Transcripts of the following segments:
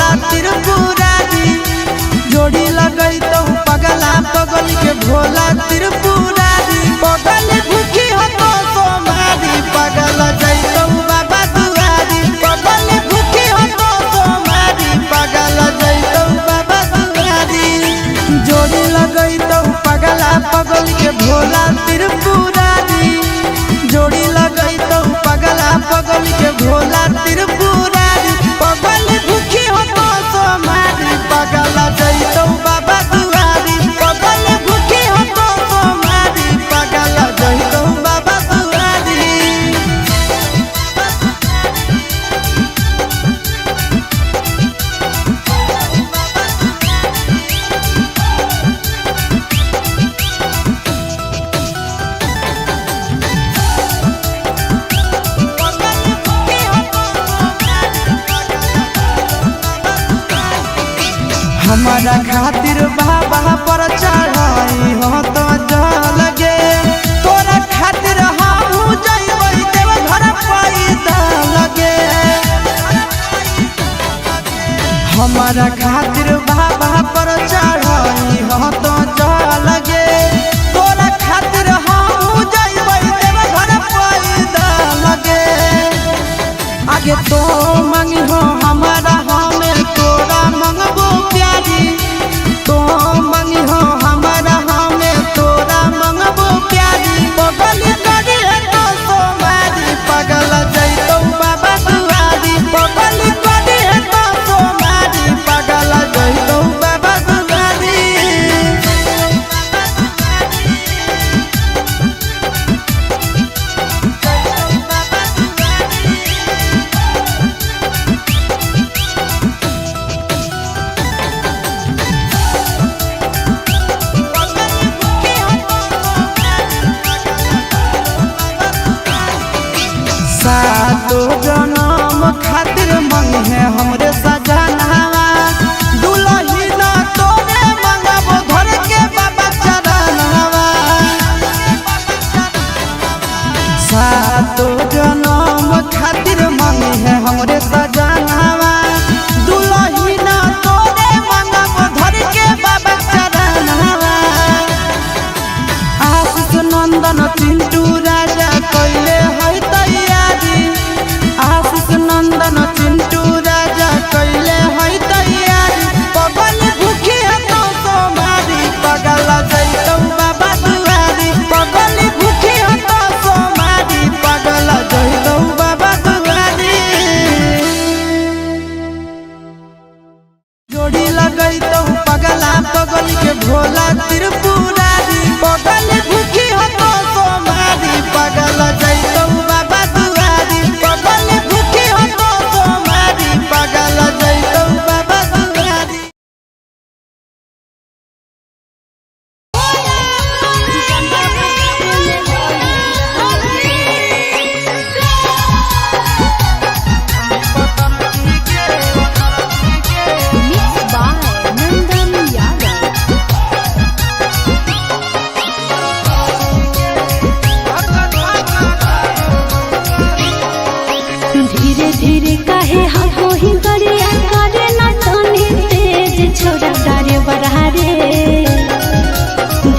भोला त्रिपुरारी। जोड़ी लगैतौ पगला पगल के भोला त्रिपुरारी। पगल भूखी हो तो सोमारी पगल जैतौ बाबा दुआरी। पगल भूखी हो तो सोमारी पगल जैतौ बाबा दुआरी। जोड़ी लगैतौ पगला पगल के भोला त्रिपुरारी। जोड़ी लगैतौ पगला पगल के भोला त्रिपुरारी। पगल भूखी हो तो सोमारी पगल जैतौ बाबा दुआरी। पगल भूखी हो तो सोमारी पगल जैतौ बाबा दुआरी। हमारा खातिर बाबा पर चढ़ाई हो तो जल गे। तोरा खातिर हमहू जइबै देवघर पैदल गे। हमारा खातिर बाबा पर चढ़ाई हो तो जल गे। तोरा खातिर हमहू जइबै देवघर पैदल गे। आगे तो मंगी हो हमारा हमें तोरा मंगबो प्यारी। तो मंगी हो हमारा हमें तोरा मंगबो प्यारी। पगल करी है तो सोमारी पगल जैतौ बाबा दुआरी। पगल करी है तो सोमारी पगल जैतौ बाबा दुआरी। सातो जनम खातिर मंगे हमरे सजनावा। दुलही न तोरे मंगबो धर के बाबा चरनावा। सातो जनम खातिर मंगे हमरे सजनावा। दुलही न तोरे मंगबो धर के बाबा चरनावा। आशीष नंदन चिंटू राजा कैले है तैयारी। आशीष नंदन चिंटू राजा कैले है तैयारी। पगल भूखी है तो सोमारी पगल जैतौ बाबा दुआरी। पगल भूखी है तो सोमारी पगल जैतौ बाबा दुआरी। जोड़ी लगैतौ पगला पगल के भोला त्रिपुरारी। पगल भूखी हो तो सोमारी पगल जैतौ बाबा दुआरी। पगल भूखी हो तो सोमारी पगल जैतौ बाबा दुआरी। Mixed by Nandan Yadav. धीरे धीरे काहे हमको ही गरिया करे ना तनी तेज छोरा डारे बढ़ारे।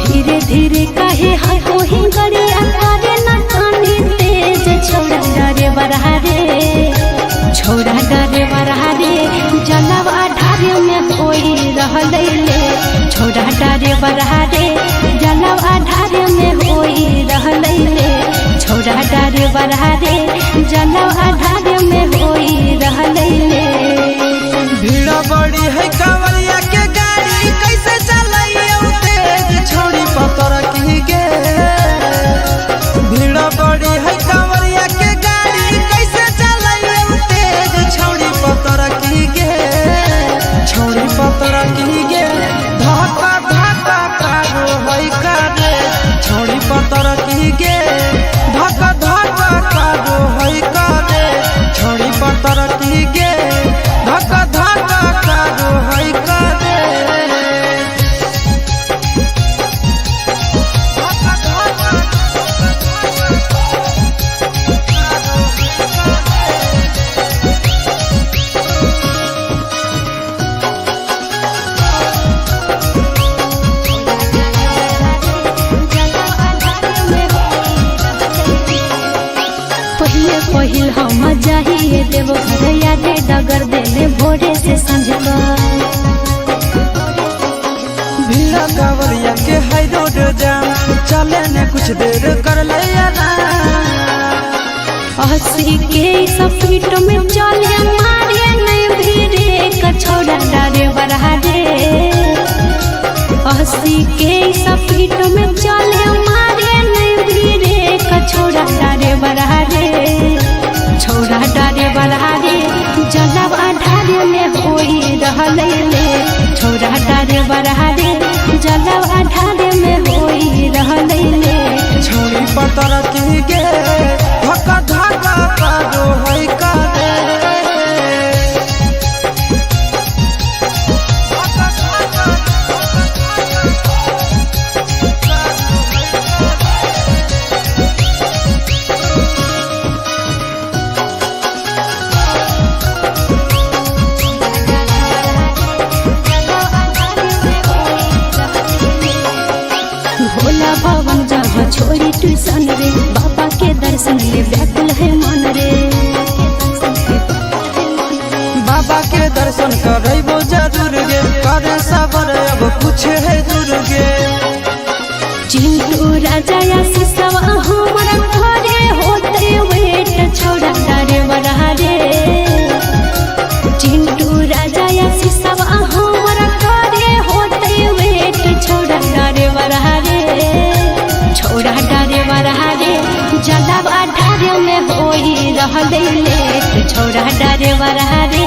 धीरे धीरे काहे हमको ही गरिया करे ना तनी तेज छोरा डारे बढ़ारे। छोरा डारे बढ़ारे जलवा ढारे में होई रहलै ले। छोरा डारे बढ़ारे जलवा ढारे में होई रहलै ले। छोरा डारे बढ़ारे जलवा ढारे में होई रहलै ले। भीड़ बड़ी है कांवरिया के गाड़ी कैसे चलैयौ तेज छोड़ी पतर की गे। भीड़ बड़ी है कांवरिया के गाड़ी कैसे चलैयौ तेज छोड़ी पतर की गे। छोड़ी पतर की गे धक्का धक्का कारो है करे। छोड़ी पतर की गे धक्का धक्का कारो है करे। छोड़ी पतर की गे धक्का धक्का कारो है करे। पहिल हम जाहिए देव घर यादे डगर देले भोरे से संझ का। भीड़ कांवरिया के है रोड जाम, चले ने कुछ देर कर ले आराम। 80 के सपीट में चले मारे नहीं भीरे कछोड़ा डरे बरहा रे। 80 के सपीट में चले मारे नहीं भीरे कछोड़ा डरे बरहा रे। छोड़ा डरे बरहा रे जलवा ढारे में होई रहले ले। छोड़ा डरे बरहा रे जलवा ढारे में होई रहले ले। छौरी पतर की गे धक्का धक्का करो है करे। भोला भवन जब छोड़ी ट्यूशन रे बाबा के दर्शन ले व्याकुल है मन रे। बाबा के दर्शन करबो जरूर गे, करे सबर अब कुछ है दूर गे। चिंटू राजा या सिसवा हमारा घरे होते वेट छोड़ा डरे बरहा रे। चिंटू राजा या सिसवा हमारा घरे होते वेट छोड़ा डरे बरहा रे। छोड़ा डरे बरहा रे जलवा ढारे में होई रहले लेट। छोड़ा डरे बरहा रे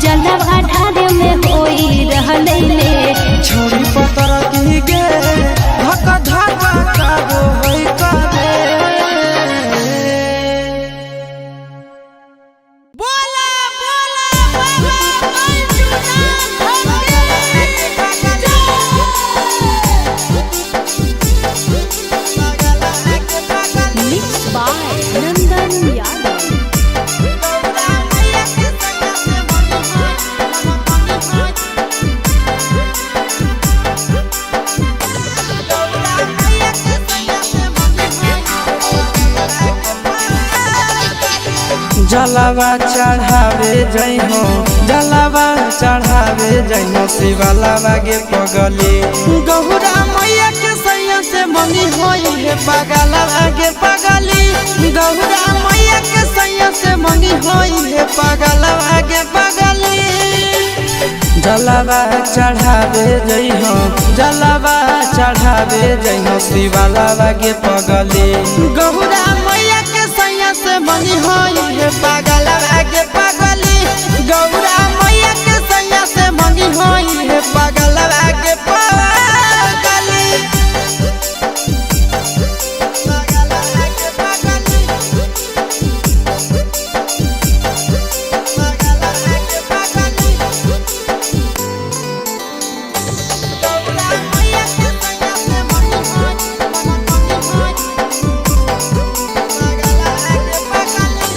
जलवा ढारे में होई रहले लेट। छौरी पतर की गे धक्का धक्का करो है करे। बोला बोला बाबा बैजूनाथ के मिक्स बाय नंदन यादव। जलवा चढ़ावे जइहो, जलवा चढ़ावे जइहो शिवलावा गे पगली। गहुरा मैया के सैया से मंगी होई हे पगलवा गे पगली। गहुरा मैया के सैया से मंगी होई हे पगलवा गे पगली। जलवा चढ़ावे जइहो, जलवा चढ़ावे जइहो शिवलावा गे पगली। गहुरा मैया के सैया से मंगी होई हे पगलवा गे पगली। गौरा मैया के सैया से मंगी होई हे पगलवा गे पगली। पगलवा गे पगली। पगलवा गे पगली। गौरा मैया के सैया से मंगी होई, मंगी होई। पगलवा गे पगली।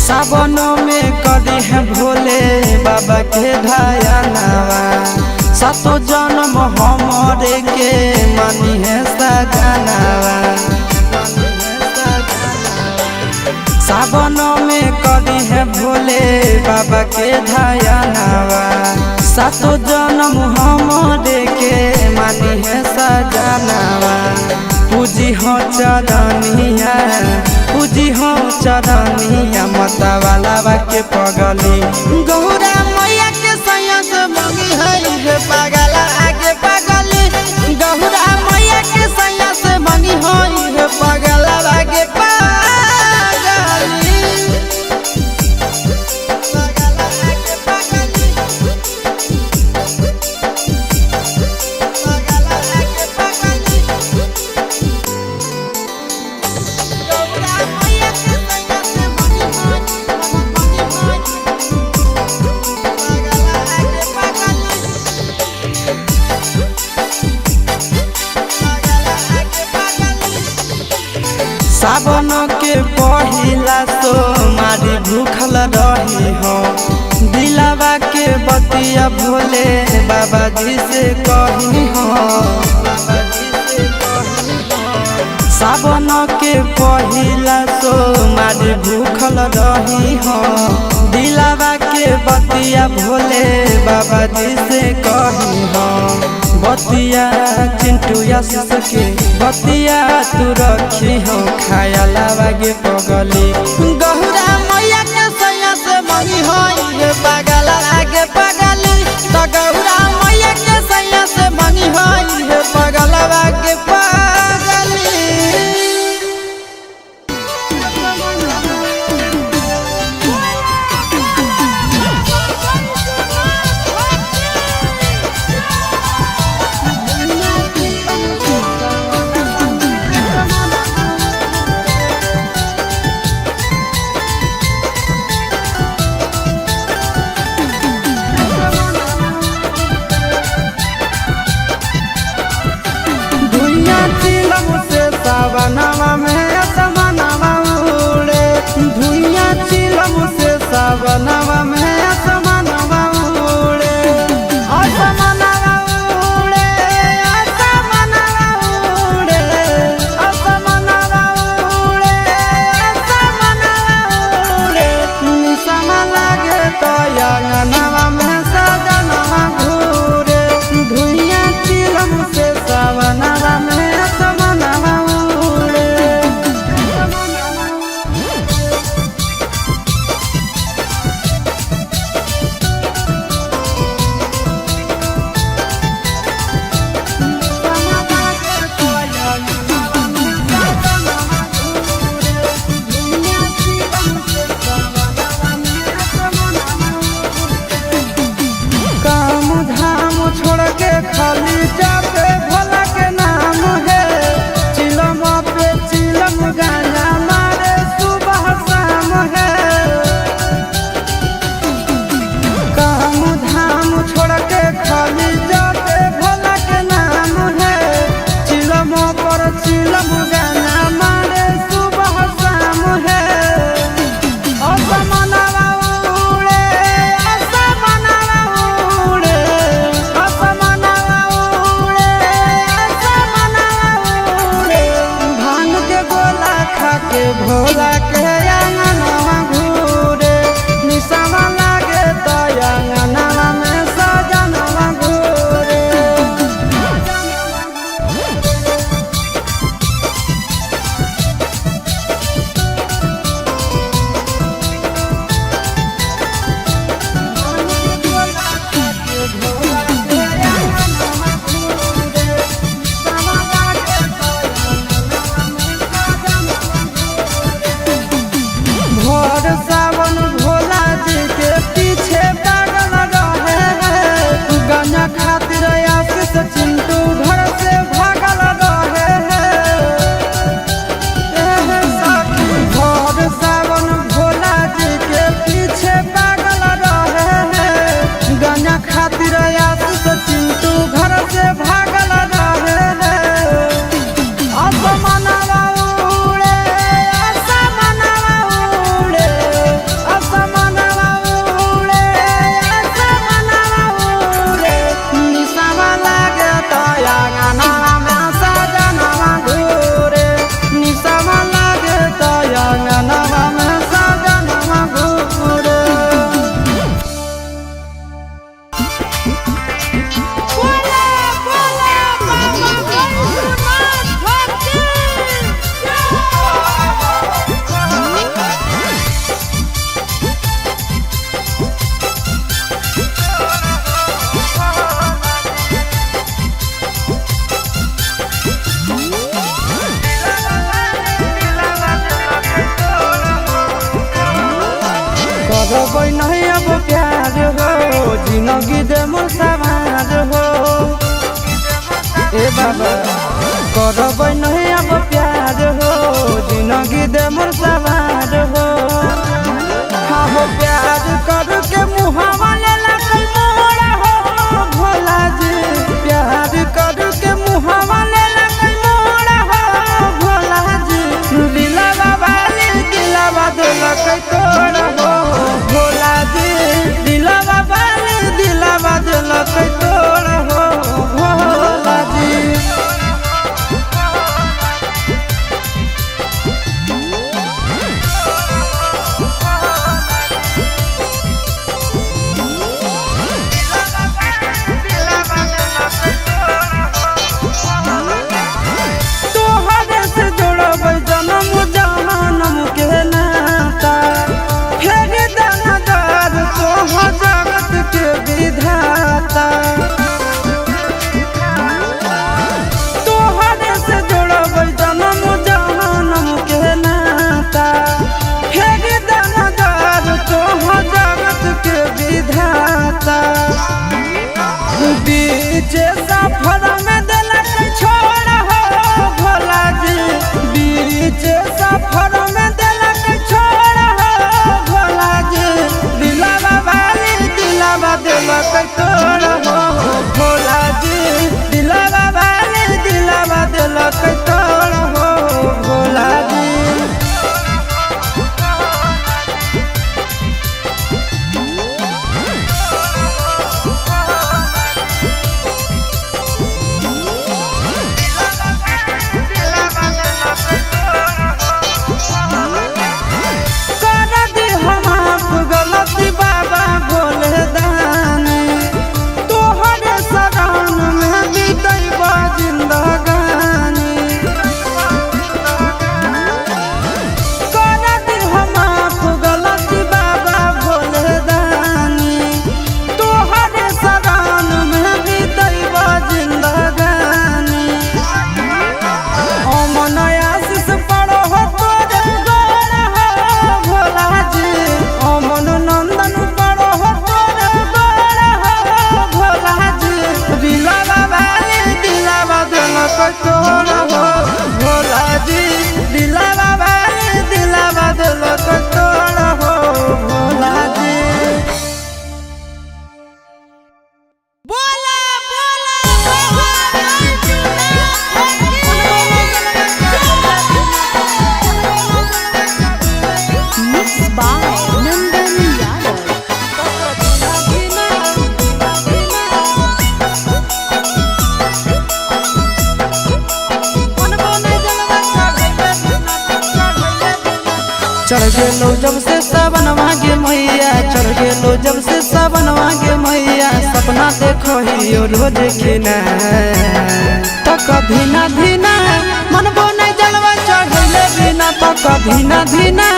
सावनों में करी है भोले बाबा के ध्यानवा, सातो जन्म हमरे के मानी है सजनवा। सावनों में करी है भोले बाबा के ध्यानवा, सातो जन्म हमरे के मानी है सजनवा। पूजी हो चरनिया, पूजी हो चरनिया मतवाला के पगली। गौरा मैया के सैया से मंगी है हे पगला आगे पगली। गौरा मैया के सैया से मंगी है हे पगला आगे पगली। पगला आगे पगली। पगला आगे पगली। गौरा मैया के सैया से मंगी है, मंगी है। पगला आगे पगली। पगला आगे पगली। सावन के पहिला सोमवारी भूखल रही हो, दिलावा के बतिया बतिया भोले बाबा जी से कही हो। सावन के पहिला सोमवार भूखल रही हो, दिलावा के बतिया भोले बाबा जी से कही हो। बतिया चिंटू आशीष के बतिया तू रखी हो, खाया लावागे पगली। गहुरा मैया के सैया से मंगी हो ये पागल आगे पगली, तो गहुरा मैया के सैया से मंगी हो ये पागल आगे पगली। धुइया चिलम से सावनवा में असमनवा उड़े, धुइया चिलम से सावनवा में असमनवा उड़े, असमनवा उड़े, असमनवा उड़े, असमनवा उड़े, असमनवा उड़े। निशाना लागे तो अंगनवा में सजनवा घूरे, धुइया चिलम से सावनवा में असमनवा उड़े। काम धाम छोड़ के खाली जाते भोला के नाम है, चिलम पे चिलम गाना मारे सुबह शाम है। काम धाम छोड़ के खाली जाते भोला के नाम है, चिलम पर चिलम गाना मारे सुबह शाम है। असमनवा उड़े, असमनवा उड़े, असमनवा उड़े, असमनवा उड़े। भांग के गोला खा के भोला के अंगनवा घूरे, निशाना लागे तो अंगनवा में सजनवा घूरे। भोर सावन भोला जी के पीछे पागल रहे है, गाना खातिर आशीष चिंटू घर से भागल रहे है। एह साथी भोर सावन भोला जी के पीछे पागल रहे है, गाना खातिर आशीष चिंटू घर से भागल रहे है। असमनवा उड़े, असमनवा उड़े, असमनवा उड़े, असमनवा उड़े। निशाना लागे तो अंगनवा में सजनवा घूरे, निशाना लागे तो अंगनवा में सजनवा घूरे। बोला बोला बाबा भोलेनाथ की करबै नहीं अब प्यार हो, जिंदगी दे मोर सवार हो। ए बाबा करबै नहीं अब प्यार हो, जिंदगी दे मोर सवार हो। हाँ हो प्यार करके मुहावा लेला कल मोरा हो भोला जी, प्यार करके मुहावा लेला कल मोरा हो भोला जी। दिलावा वाली दिलावा दिलक तोड़ हो भोला जी, दिलावा वाली दिलावा देलक तोड़ हो भोला जी। तोहरे से जोड़ब जनम जहनम के नाता, फेर दानादार तोह जगत के विधाता। तोहरे से जोड़ब जनम जहनम के नाता, फेर दानादार तोह जगत के विधाता। बीच सफर में देलक छोड़ हो भोला जी, बीच सफर में देलक छोड़ हो भोला जी। दिलावा वाली दिलावा देलक तोड़ हो भोला जी, दिलावा वाली दिलावा देलक तोड़ हो भोला जी। कर दे हम आप गलती बाबा भोले दानी, तोहरे शरण में बीतैब जिंदगानी। कर दे हम आप गलती बाबा भोले दानी, तोहरे शरण में बीतैब जिंदगानी। अमन आशीष पड़ो हो तोरे गोर हो भोला जी, अमन नंदन पड़ो हो तोरे गोर हो भोला जी। दिलावा वाली दिलावा देलक तोड़ हो भोला जी, दिलावा वाली दिलावा देलक तोड़ हो भोला जी। बोला बोला बाबा बैजूनाथ की। Mix by Nandan Yadav. चढ़ गेलो जब से सावन मांगे मैया, चढ़ गेलो जब से सावन मांगे मैया, सपना देखो ही रोज खिना। तो कभी ना धीना मनबो नहीं जलवा चढ़ैले बिना, तो कभी ना धीना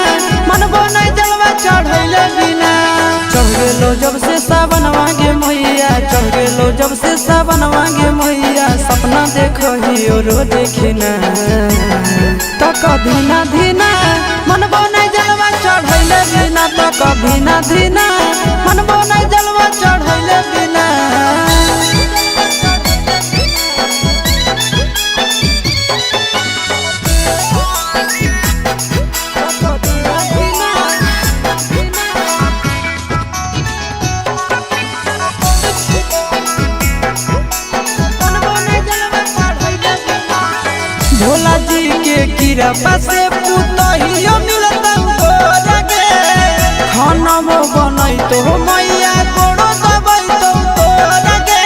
मनबो नहीं जलवा चढ़ैले बिना। चढ़ गेलो जब से सावन मांगे मैया, चढ़ गेलो जब से सावन मांगे मैया, सपना देखो ही रोज खिना। तो कभी ना धीना मनबो नहीं जलवा चढ़ैले बिना, तो कभी ना धीना मनबो नहीं जलवा चढ़ैले बिना। भोला जी के कृपा से पुतहियो मिलत गे, खाना बनैतो मैया गोड़ो दबैतो तोरा गे।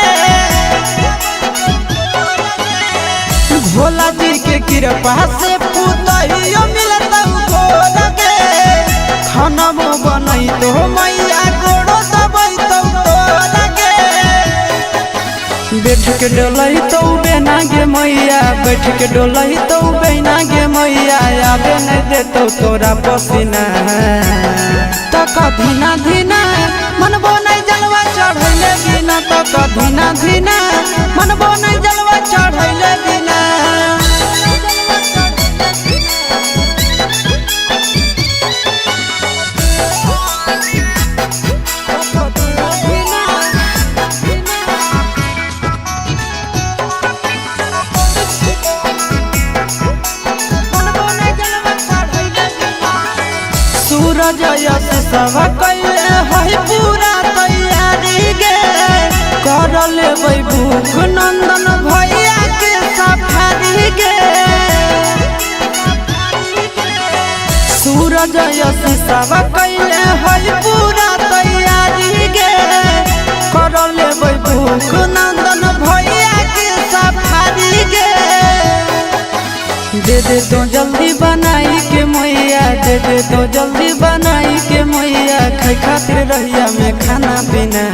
भोला जी के कृपा से पुतहियो मिलत गे, खाना बनैतो मैया गोड़ो दबैतो तोरा गे। बैठ के डोलई तो बेना गे मैया, बैठ के डोलई तो बेना गे मैया, आबे नहीं देतो तोरा पसीना। तो कभी ना धीना मनबो नहीं जलवा चढ़ैले बिना, तो कभी ना धीना मनबो नहीं जलवा चढ़ैले बिना। सूरज यश सब कैले है पूरा तैयारी गे, कर लेबै भूख नंदन भैया के सफारी गे। सूरज यश सब कैले है पूरा तैयारी गे, कर लेबै भूख दे दे तो जल्दी बनाई के मैया, दे दे तो जल्दी बनाई के मैया, खाई खातिर रहिया में खाना पीना।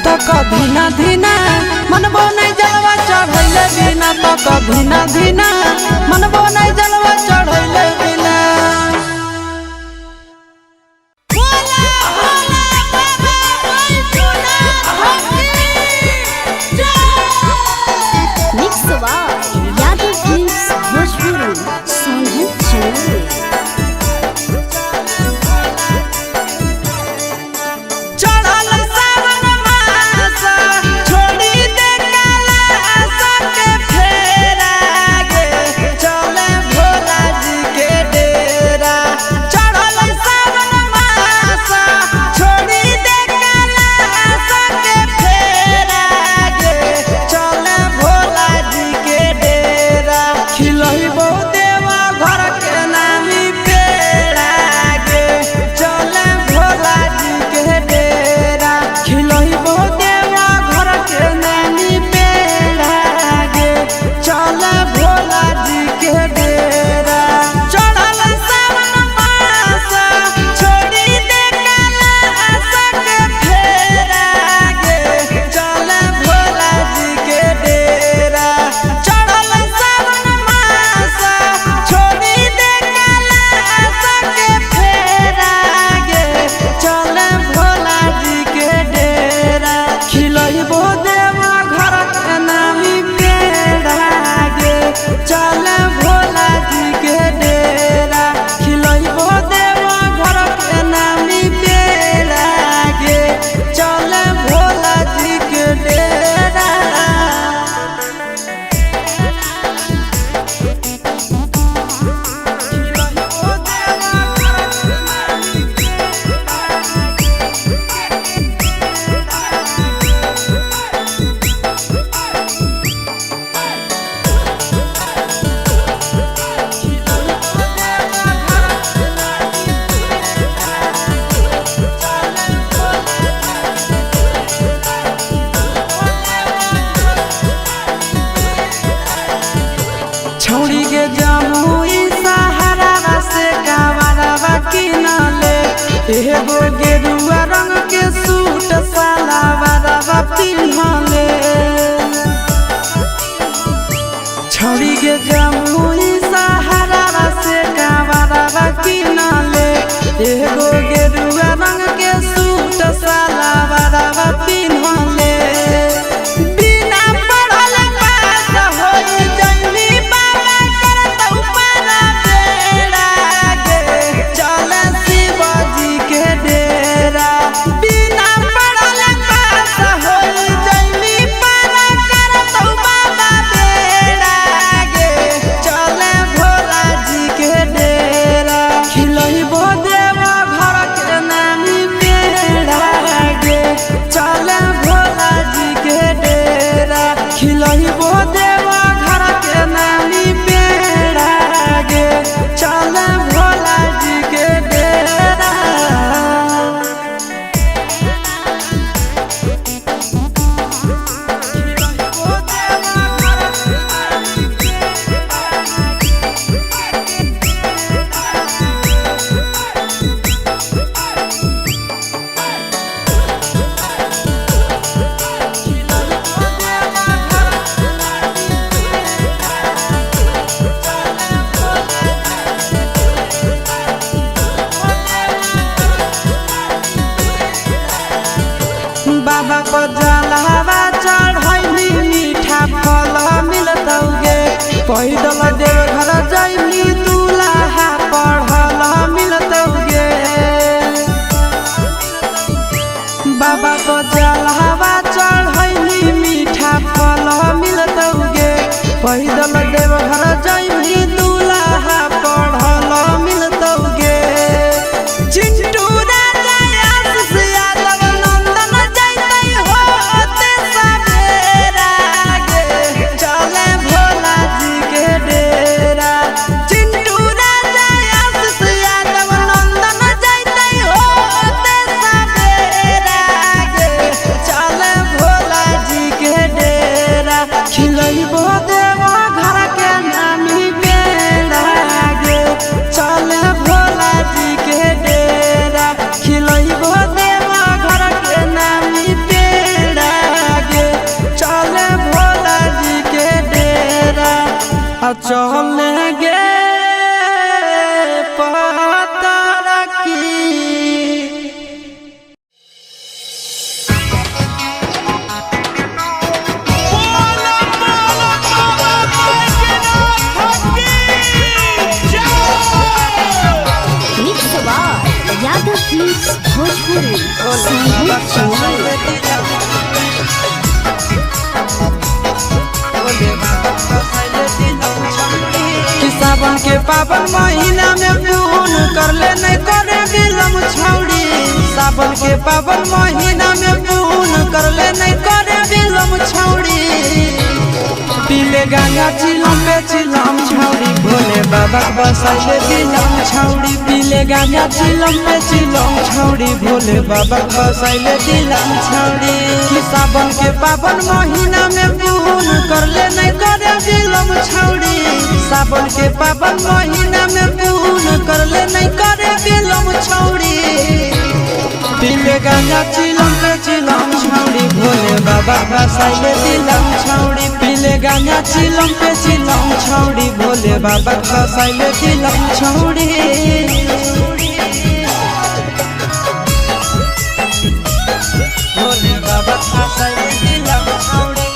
तो कभी ना धीना मनबो नहीं जलवा चढ़ैले बिना, तो कभी ना धीना मनबो नहीं जलवा चढ़ैले बिना। भोला भोला बाबा भोलेनाथ की जय। Mix by Yadav films Bhojpuri Sonhan Chanauli. चढ़ल सावन मास छोड़ी दे कैलाश के फेरा गे, चले भोला जी के डेरा। चढ़ल सावन मास छोड़ी दे कैलाश के फेरा गे, चले भोला जी के डेरा। खिलहिबो देवा घर के नामी पेड़ा गे, चले भोला जी के डेरा। खिलहिबो देवा घर के नामी पेड़ा गे, चले भोला जी के डेरा। चढ़ल सावन मास छोड़ी दे कैलाश के फेरा गे, चले भोला जी के डेरा। चढ़ल सावन मास छोड़ी दे कैलाश के फेरा गे, चले भोला जी के डेरा। खिलहिबो देवा घर के नामी पेड़ा गे, चले भोला जी के डेरा। खिलहिबो देवा घर के नामी पेड़ा गे, चले भोला जी के डेरा। छौड़ी के जमुई सहारा से कावरवा किनले, एगो गेरुआ रंग के सूट सलवारवा पिन्हले। छौड़ी के जमुई सहारा से कावरवा किनले, एगो गेरुआ रंग के सूट सलवारवा पिन्हले। बिना पढ़ल पास होई जइनी बाबा करतौ पारा बेड़ा गे, चल शिवजी के डेरा। बिना पढ़ल पास होई जइनी पारा करतौ बाबा बेड़ा गे, चल भोला जी के डेरा। खिलहिबो देवा घर के नामी पेड़ा गे, चल भोला जी के डेरा। खिलहिबो देवा घर के नामी पेड़ा गे, चल भोला जी के डेरा। बाबा पर जलवा चढ़ैली मीठा फल मिलतौ गे, पैदल देवघर जैली दूल्हा पढ़ल मिलतौ गे। बाबा पर जलवा चढ़ैली मीठा फल मिलतौ गे, पैदल देवघर जैली दूल्हा पढ़ल मिलतौ गे। चिंटू राजा आशीष यादव नंदन जैतै होते सवेरा गे, चले भोला जी के डेरा। चिंटू राजा आशीष यादव नंदन जैतै होते सवेरा गे, चले भोला जी के डेरा। खिलैबो देवा घर चल गे पता रखी। बोला बोला बाबा बैजनाथ की जय। Mix by Yadav films Bhojpuri Sandeep Chauhan. कि सावन के पावन महीना में पून करले नहीं करे बिलम छौड़ी। सावन के पावन महीना में पून करले नहीं करे बिलम छौड़ी। पीले गांजा चिलम पे चिलम छौड़ी भोले बाबा बसैले दिलम छौड़ी। पीले गांजा चिलम पे चिलम छौड़ी भोले बाबा बसैले दिलम छौड़ी। कि सावन के पावन महीना में पून करले नहीं करे बिलम छौड़ी। सावन के पावन महीना में पून करले नहीं करे बिलम छौड़ी। पीले गांजा चिलम पे चिलम छौड़ी भोले बाबा बसैले दिलम छौड़ी। पीले गांजा चिलम पे चिलम छौड़ी भोले बाबा बसैले दिलम छौड़ी। भोले बाबा बसैले दिलम छौड़ी।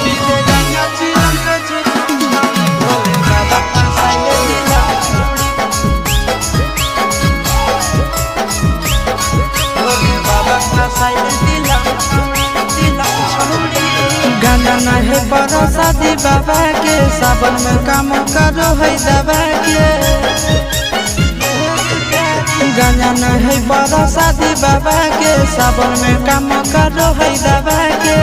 पीले गांजा चिलम पे चिलम छौड़ी भोले बाबा बसैले दिलम छौड़ी। गाना नहे बड़ो शादी बाबा के सावन में काम करो है दबा के। गाना नहे बड़ो शादी बाबा के सावन में काम करो है दबा के।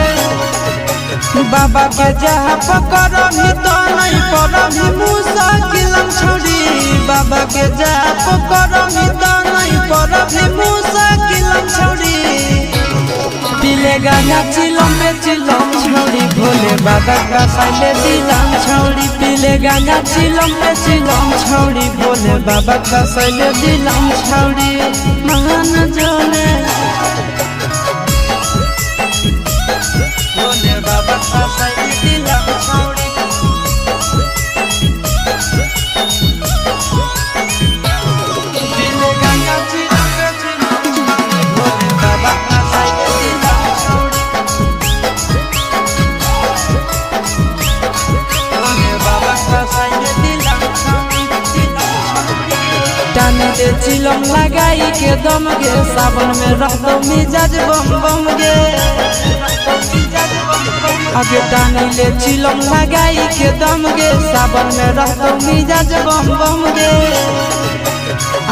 बाबा के जहाँ पकड़मी तो नहीं पड़मी मुसा किलम छोड़ी। बाबा के जहाँ पकड़मी तो नहीं पड़मी मुसा किलम छोड़ी। पीले गाना चिलम पे चिलम छौड़ी भोले बाबा का साइले दिलम छौड़ी। पीले गाना चिलम पे चिलम छौड़ी भोले बाबा का साइले दिलम छौड़ी। महान जोने भोले बाबा का साइले दिलम छौड़ी। पीले गाना चिलम पे चिलम छौड़ी भोले बाबा का साइले दिलम छौड़ी। टान दे चिलम लगाई के दम गे सावन में रह दो मिजाज बम बम गे। आगे टान ले चिलम लगाई के दम गे सावन में रह दो मिजाज बम बम गे।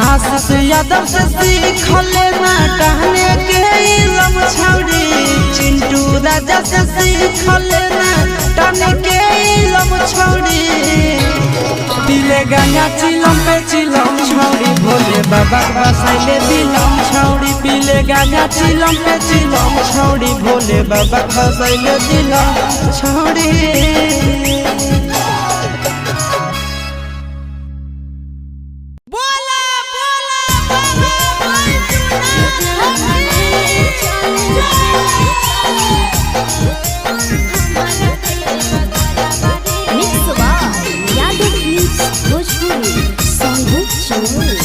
आशीष यादव से सीख लेना टहने के इलम छौड़ी। चिंटू राजा से सीख लेना टहने के इलम छौड़ी। पीले गाना चिलम पे चिलम छौड़ी भोले बाबा बसैले दिलम छौड़ी। पीले गाना चिलम पे चिलम छौड़ी भोले बाबा बसैले दिलम छौड़ी। बोला बोला बाबा बैजनाथ की mix by Yadav films Bhojpuri Sandeep Chauhan.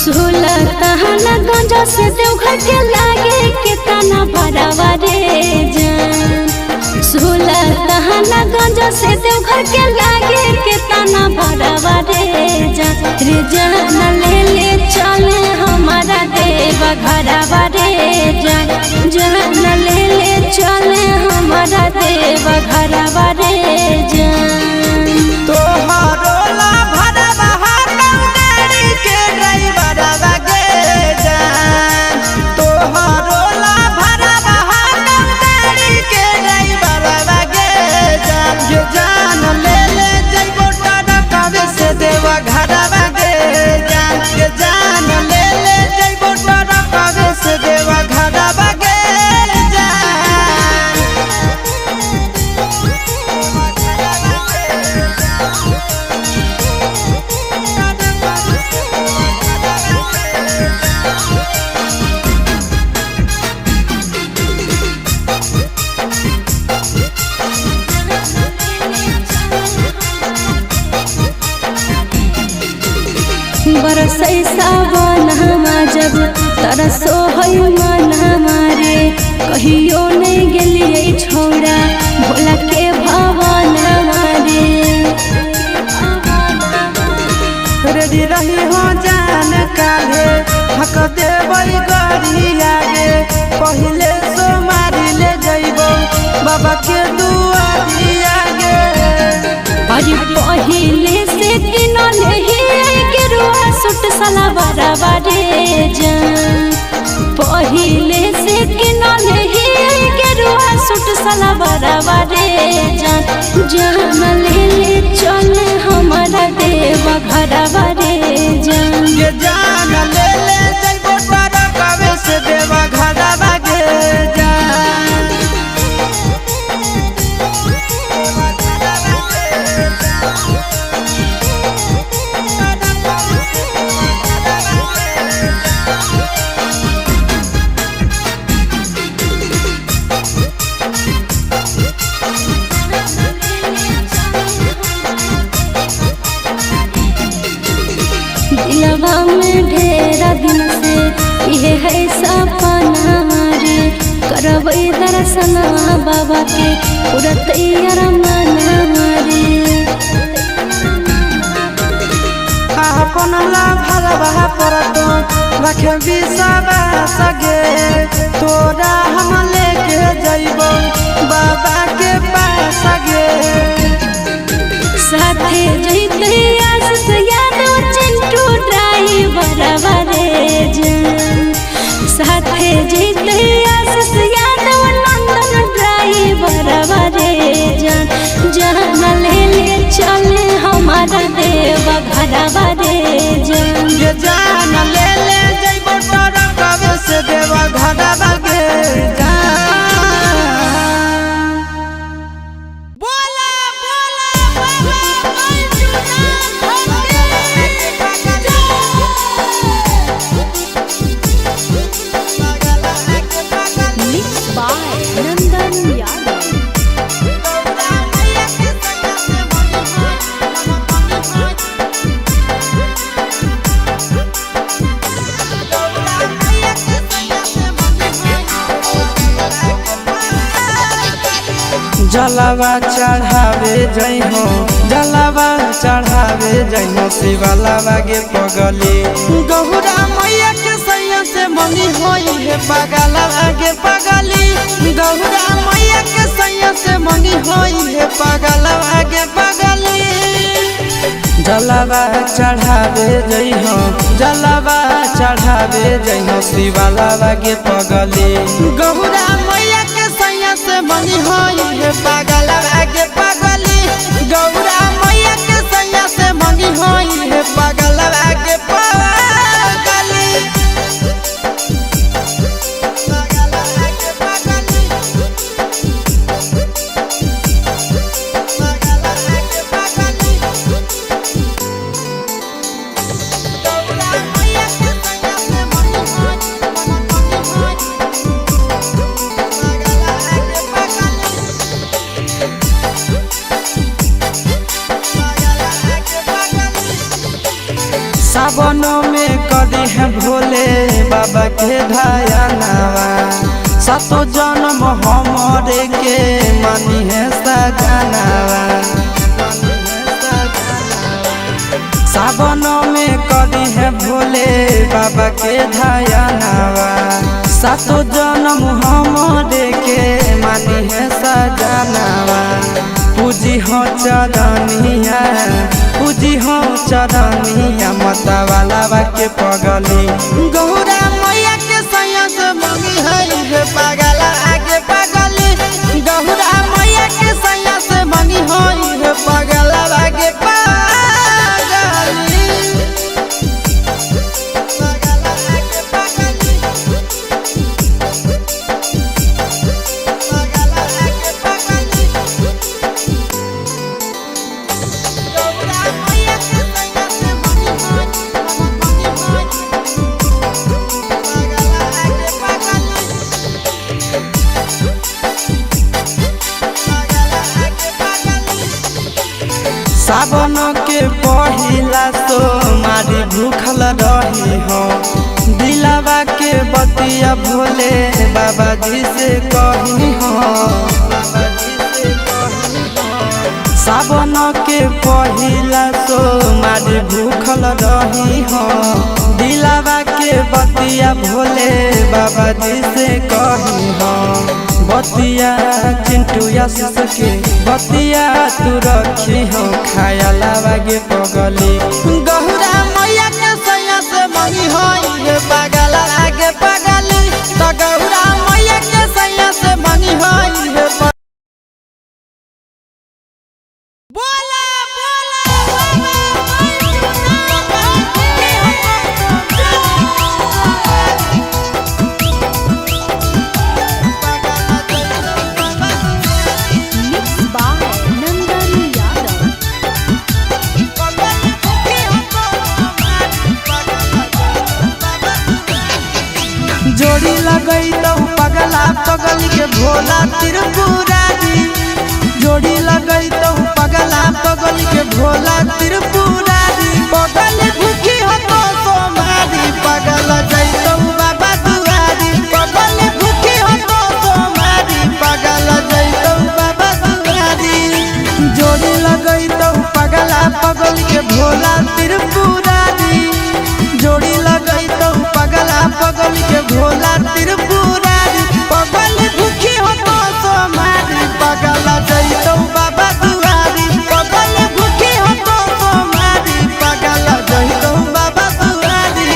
सोलह तहना गंजा से देवघर के लागे के तना भरावा रे जान। सोलह तहना गंजा से देवघर के लागे के तना भरावा रे जान। रे जान ले ले चले हमारा देव घरवा रे जान। जान ले ले चले हमारा देव घरवा रे जान। तोहरो ला भरवा गाड़ी के ड्राइवरवा गे जान। तोहरो ला भरवा गाड़ी के ड्राइवरवा गे जान। ये जान ले ले जइबो टरकावे से देवा घरवा गे जान। ये जान ले ले जइबो टरकावे से देवा घरवा गे जान। बरसै सावन हमा जब तरसो है मन हमारे। कहियो नहीं गेलियै छौड़ा भोला के भवन हमारे। रेडी रही हो जान काहे हक देबै गरिया गे। पहिले सोमारी ले जइबो बाबा के दुआरिया गे। अरे पहिले से किनल हे गेरुआ सूट साला बराबर जान। पहिले से किनल हे गेरुआ सूट साला बराबर जान। जान ले ले चल हमारा देव घरवा रे जान। गे जान ले ले जइबो ट्रकवे से देवा घरवा गे जान। दिलवा में ढेरा दिन से ये है सपना रे। करबै दर्शन बाबा के पूरा तैयार मना रे। अपन ला भरवा पर तो रखे विश्वास गे। तोरा हम लेके जइबो बाबा के पास गे। साथे जइते आशीष यादव चिंटू ड्राइवर रे जान। साथे जइते आशीष यादव नंदन ड्राइवर रे जान। जान ले ले चल हमारा देव घरवा रे जान। गे जान ले ले जइबो ट्रकवे से देवा घरवा गे जान। बोला बोला बाबा बैजनाथ की मिक्स बाय नंदन यादव। जलवा चढ़ावे जइहो जलवा चढ़ावे जइहो शिवलवा गे पगली। गहुरा मैया के सैया से मनी होई हे पगलवा गे पगली। गहुरा मैया के सैया से मनी होई हे पगलवा गे पगली। जलवा चढ़ावे जइहो जलवा चढ़ावे जइहो शिवलवा गे पगली। गहुरा मैया के सैया से मनी होई हे पगलवा गे पगली। गौरा मैया के सैया से मनी होई हे पगलवा गे पगली। पगलवा गे पगली। पगलवा गे पगली। गौरा मैया के सैया से मनी होई मनी होई पगलवा गे पगली। सावनों में करी है भोले बाबा के ध्यानवा। सातो जन्म हमरे के मानी है सजनावा। सावनों में करी है भोले बाबा के ध्यानवा। सातो जन्म हमरे के मानी है सजनावा। पूजी हो चरनिया पूजी हो चरनिया मतवाला के पगली। गौरा मैया के सैया से मंगी है हे पगला आगे पगली। गौरा मैया के सैया से मंगी है हे पगला आगे पगली। पगला आगे पगली। पगला आगे पगली। गौरा मैया के सैया से मंगी है मनी है। सावन के पहिला सोमारी भूखल रही हो, दिलावा के बतिया भोले बाबा जी से कही हो। सावन के पहिला सोमारी भूखल रही हो, दिलावा के बतिया भोले बाबा जी से कही हो। बतिया चिंटू आशीष के बतिया तू रखी हो, खाया लावागे पगली। गहुरा मैया के सैया से मंगी हो ये पागल आगे पगली, तो गहुरा मैया के सैया से मंगी हो ये बोला बोला बाबा मिक्स बाय नंदन यादव। जोड़ी लगई तो पगला पगल के भोला त्रिपुरारी, जोड़ी लगई तो पगला पगल के भोला त्रिपुरारी। पगल भूखी हो तो सोमारी पगल जैतौ बाबा दुआरी, पगल भूखी हो तो सोमारी पगल जैतौ बाबा दुआरी। जोड़ी लगई तो पगला पगल के भोला त्रिपुरारी, जोड़ी लगई तो पगला पगल के भोला त्रिपुरारी। पगल भूखी हो तो सोमारी पगल जैतौ बाबा दुआरी, पगल भूखी हो तो सोमारी पगल जैतौ बाबा दुआरी।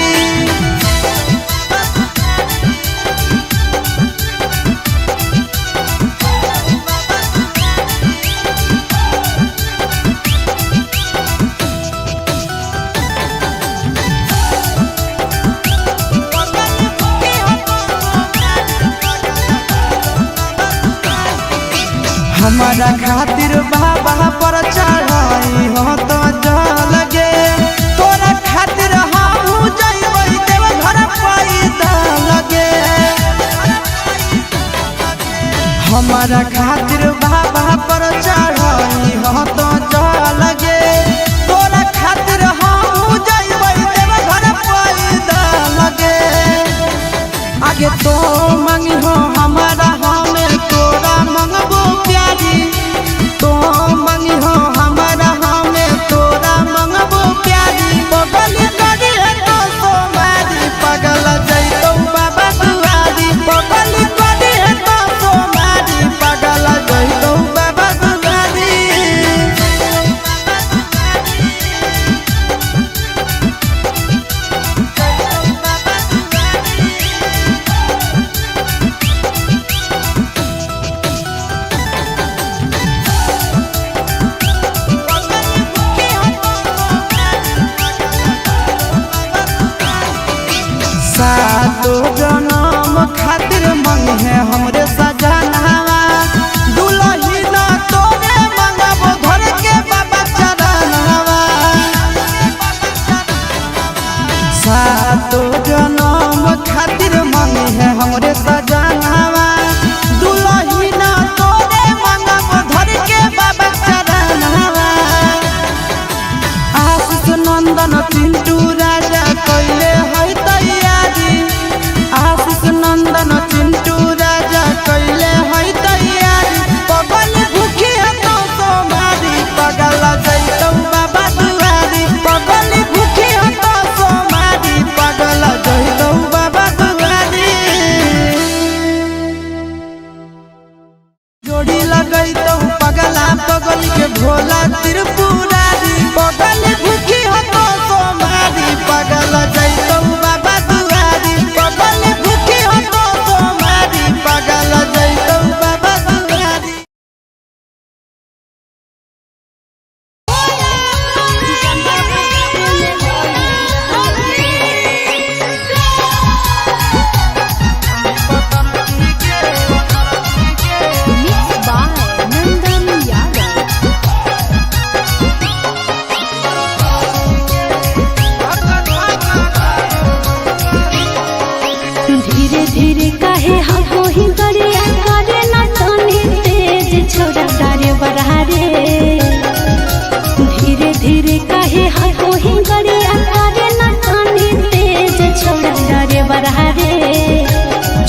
हमारा खातिर बाबा पर चढ़ाई हो तो जल गे, तोरा खातिर हमहू जइबै देवघर पैदल गे। हमारा खातिर बाबा पर चढ़ाई हो तो जल गे, तोरा खातिर हमहू जइबै देवघर पैदल गे। आगे तो मांगी हो हमारा हमें तोरा मंगबो प्यारी, तो मांगी हो हमारा हमें तोरा मंगबो प्यारी। पगल करी है तो सोमारी पगल जैतौ बाबा दुआरी, पगल करी है तो सोमारी पगल जैतौ बाबा दुआरी। सातो जनम खातिर मंगे हमरे सजनावा, दुलही ना तोरे मंगबो धर के बाबा चरनावा। सातो जनम खातिर मंगे हमरे सजनावा, दुलही ना तोरे मंगबो धर के बाबा चरनावा। आशीष नंदन पिंटू राजा कैले है तैयारी, आशीष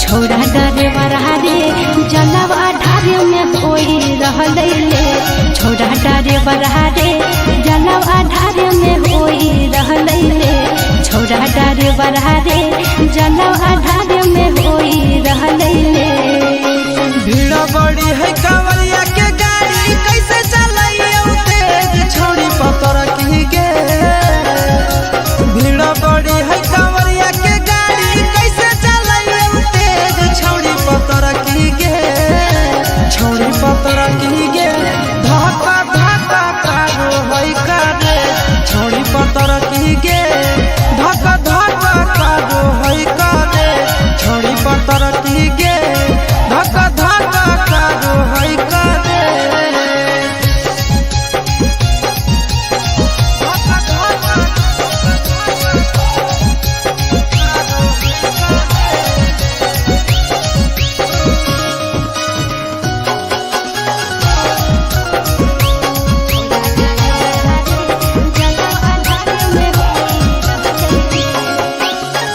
छौड़ा डरे बरहा रे जलवा ढारे में होई रहलै ले। छौड़ा डरे बरहा रे जलवा ढारे में होई रहलै ले। छौड़ा डरे बरहा रे जलवा ढारे में होई रहलै ले। भीड़ बड़ी है कांवरिया के गाड़ी कैसे चलैयो तेज छोड़ी पतर की गे। भीड़ बड़ी है कांवरिया के गाड़ी कैसे चलैयो तेज छोड़ी पतर की गे। छोड़ी पतर की गे धक्का धक्का कारो है करे। छोड़ी पतर की गे धक्का धक्का कारो है करे। छोड़ी पतर की गे धक्का धक्का कारो है करे। धक्का धक्का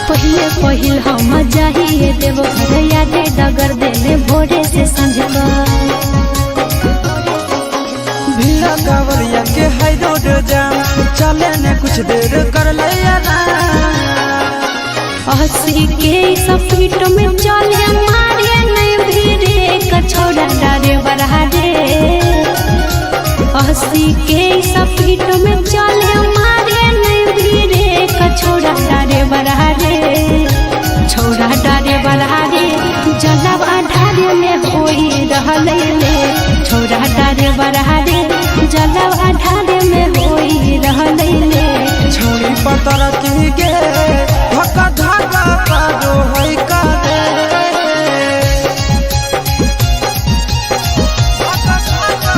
पहिले पहिल हम जाहिए देव घर यादे डगर देले भोरे से संझ का। भीड़ कांवरिया के है रोड जाम चले ने कुछ देर कर ले 80 के सपीट में चले मारे नहीं भीरे कछौड़ा डरे बरहा रे। 80 के सपीट में चले मारे नहीं भीरे कछौड़ा डरे बरहा रे। छौड़ा डरे बरहा रे जलवा ढारे में होई रहलै ले। छौड़ा डरे बरहा रे जलवा ढारे में होई रहलै ले। छोड़ी पतर की गे धक्का धक्का कारो है करे। धक्का धक्का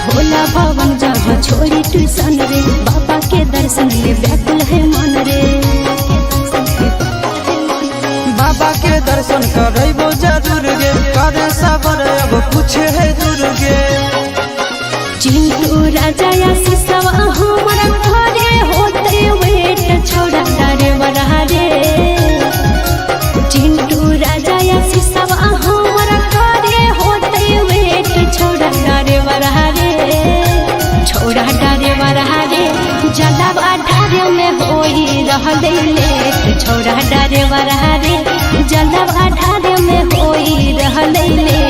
भोला भवन जहाँ छोड़ी ट्यूशन रे बाबा के दर्शन ले व्याकुल है मन रे। बाबा के दर्शन करबो जरूर गे करे सबर अब कुछ है दूर गे। चिंटू राजा आशीष हमर घरे होते वेट छोड़ा डरे बरहा रे। चिंटू राजा आशीष हमर घरे होते वेट छोड़ा डरे बरहा रे। छौड़ा डरे बरहा रे जलवा ढारे में होई रहलै ले। छौड़ा डरे बरहा रे जलवा ढारे में होई रहलै ले।